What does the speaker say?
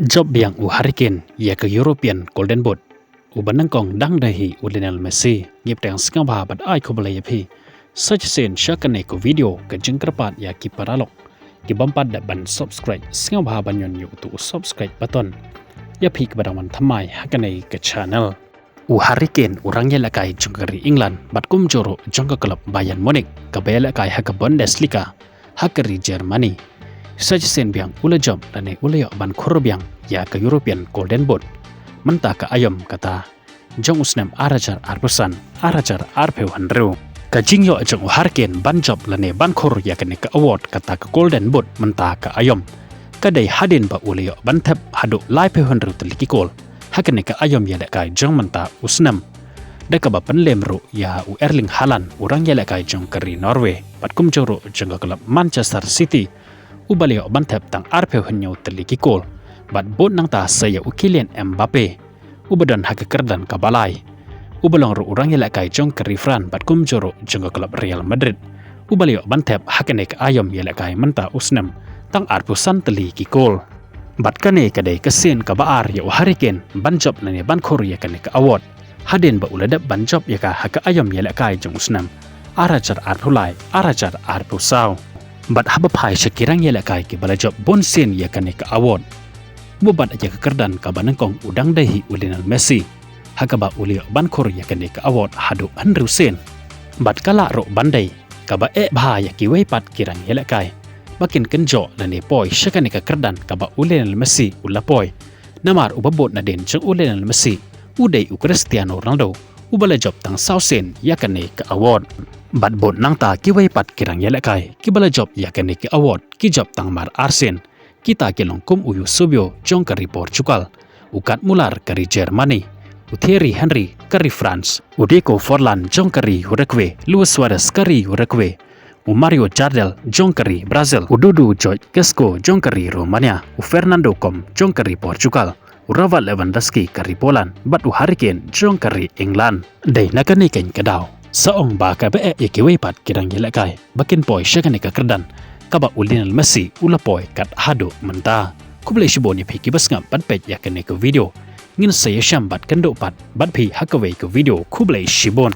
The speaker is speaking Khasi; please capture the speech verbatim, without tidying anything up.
Jop biang u Harry Kane ïa ka European Golden Boot. Uba nyngkong dang dei hi u Lionel Messi. Ngi pdiang sngewbha bad ai khublei ïa phi sa shisien sha kane ka video ka jingkyrpad ïa ki paralok ki bym pat dep ban subscribe, sngewbha ban ñion ïa utu u subscribe button ïa phi kiba dang wan thymmai ha kane ka channel. U Harry Kane u rangïalehkai jong ka ri England bad kumjuh ruh jong ka club Bayern Munich kaba ïalehkai ha ka Bundesliga ha ka ri Germany. Sa shisien biang u la jop lane u la ïoh ban khur biang ïa ka European Golden Boot mynta ka aïom kata jong u snem ar hajar arphew san ar hajar arphew hynriew. Ka jingïoh jong u Harry Kane ban jop lane ban khur ïa kane ka award kata ka Golden Boot mynta ka aïom ka dei hadien ba u la ïoh ban thep haduh laiphew hynriew tylli ki kol ha kane ka aïom ïalehkai jong mynta u snem, da kaba pynlem ruh ïa u Erling Haaland u rangïalehkai jong ka ri Norway bad kumjuh ruh jong ka club Manchester City uba la ïoh ban thep tang arphew hynñiew tylli ki kol. Bad bud nangta sa ïa u Kylian Mbappe uba don ha ka kyrdan kaba lai uba long ruh u rangïalehkai jong ka ri France bad kumjuh ruh jong ka club Real Madrid uba la ïoh ban thep ha kane ka aïom ïalehkai mynta u snem tang arphew san tylli ki kol. Bad kane ka dei ka sien kaba ar ïa u Harry Kane ban jop lane ban khur ïa kane ka award hadien ba u la dep ban jop ïa ka ha ka aïom ïalehkai jong u snem ar hajar arphew lai ar hajar arphew saw. Bad haba phai sha ki rangïalehkai kiba la jop bun sien ïa kane ka award, uba bat ïa ka kyrdan kaba nyngkong u dang dei hi u Lionel Messi ha kaba u la ïoh ban khur ïa kane ka award haduh hynriew sien. Bad ka lah ruh ban dei kaba eh bha ïa kiwei pat ki rangïalehkai ba kin kynjoh lane poi sha kane ka kyrdan kaba u Lionel Messi u la poi. Namar uba bud nadien jong u Lionel Messi u dei u Cristiano Ronaldo uba la jop tang saw sien ïa kane ka award. Bad bud nangta kiwei pat ki rangïalehkai kiba la jop ïa kane ka award ki jop tang mar ar sien. Kita ki long kum u Eusebio jong ka ri Portugal, u Gerd Muller ka ri Germany, u Thierry Henry ka ri France, u Diego Forlan jong ka ri Uruguay, Luis Suarez ka ri Uruguay, u Mario Jardel jong ka ri Brazil, u Dudu Georgescu jong ka ri Romania, u Fernando Gomes jong ka ri Portugal, u Robert Lewandowski ka ri Poland bad u Harry Kane jong ka ri England. Dei na kane keiñ ka daw sa ong ba kaba eh ïa kiwei pat ki rangïalehkai ba kin poi sha kane ka kyrdan kaba u Lionel Messi u la poi kat haduh mynta. Khublei shibun ïa phi kiba sngap bad peit ïa kane ka video. Ngin sa ïashem bad kynduh pat bad phi ha kawei ka video. Khublei shibun.